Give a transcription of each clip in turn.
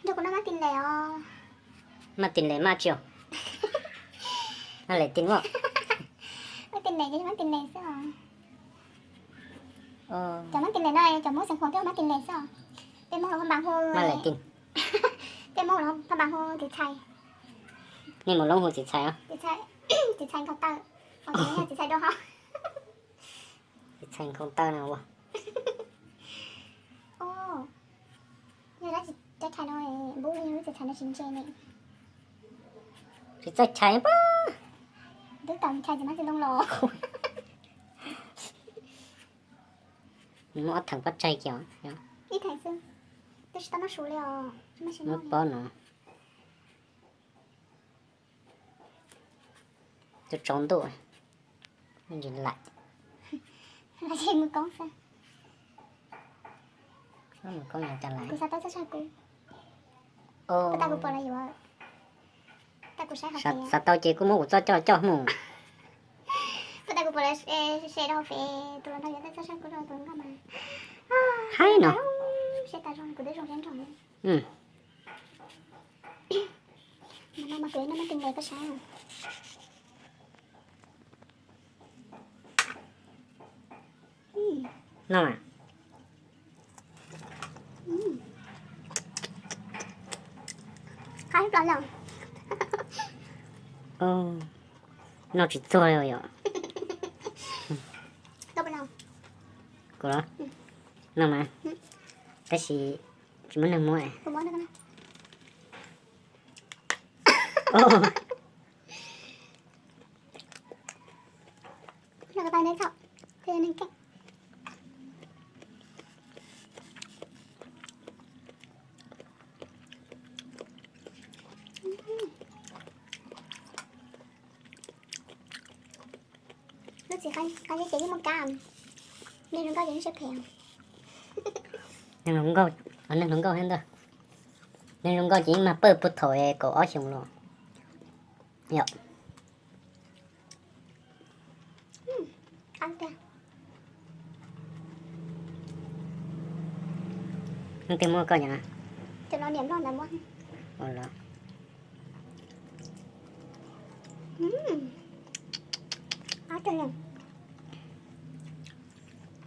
Nrog kuv noj mab tin les os. Maj tin les maj tsi os? Maj les tin os. Maj tin les ces maj tin les xwb os. Cov mab tin les no cov Hmoob xeev Khuam thiaj hu mab tin les xwb os. Peb Hmoob los phaj npas hu, peb Hmoob los phaj npas hu txiv txhais. Nej mus loob hu txiv txhais os. Txiv txhais nkhaus taw. Txiv txhais nkhaus taw no ua. Yog dab tsi cov txhais no, npub yog lub txiv txhais no tsis ntse ne. Tsis txawj chais pab. Twb tau chais tsis mas tsis loo los. Muab ob theem pob tsaig kiag. Ib theem xwb. Twb tsis tau noj su li os. Muab pob no. Twb tsaus ntuj, ntsis laim. Mus koob xwb. Mus koob yog cas lais. Kuv xav tau txoj sab kub. Puas tas kuv pom lawv yuav. Xav tau ces kuj muab kuv txoj coj coj mus. Puas tas kuv pom lawv share rau hauv Fev, tus los nrog yuav tau txoj sab kub rau tus nkauj mas. Haib no. Share tas zoo kuv twb zoo siab nrog. Mas no mas kuv noj mab tin les koj saib. No mas. Qab ib plag no. Noj tsis txuag li yom. Kuv los? No mas. Tab sis tsis muaj neeg muab. Lub txiv qab zib ces yeej muaj kab, neeg zoo nkauj ces yeej siab phem. Neeg zoo nkauj, neeg zoo nkauj thiab ntag. Neeg zoo nkauj ces yeej mag pawj puag thaum kaum ob xyoos los yom. Leej twg muab koj nyob?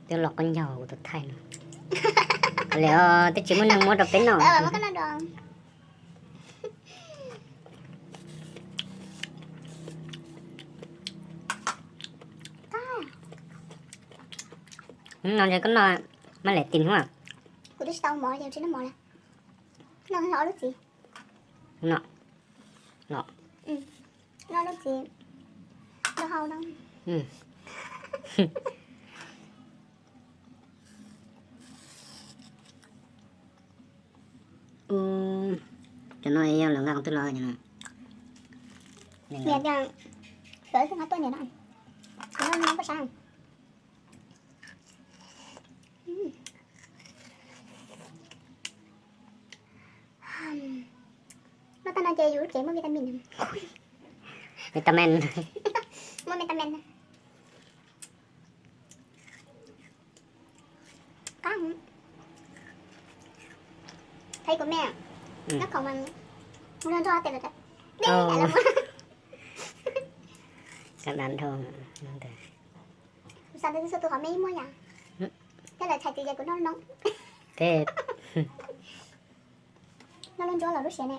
Twb los qab ncaug kuv tus thaij no. Li os, twb tsis muaj neeg muab rau peb noj. No ces koj noj mab lem tis huab. Kuv twb tsis tau mov ces tsis noj mov li. Noj ob lub txiv. No, no. Noj lub txiv. Noj hau no. Cov no yog lawv nqa qhov twg los? Niam tias sawv xwb nqa tuaj niam no. Kuv noj no koj saib. Noj tag no ces yus lub cev muaj vitamin. Vitamin. Muaj vitamin. Qab heev. Thaij kuv me, nyob khoom mas nrog nrog tes lawm, dej lawm. Kuv xav tias txhua tus qhov me ib muaj yam. Tej lawv txhais tis ces kuv noj noob. Noj lub ntsuab los lub siav ne.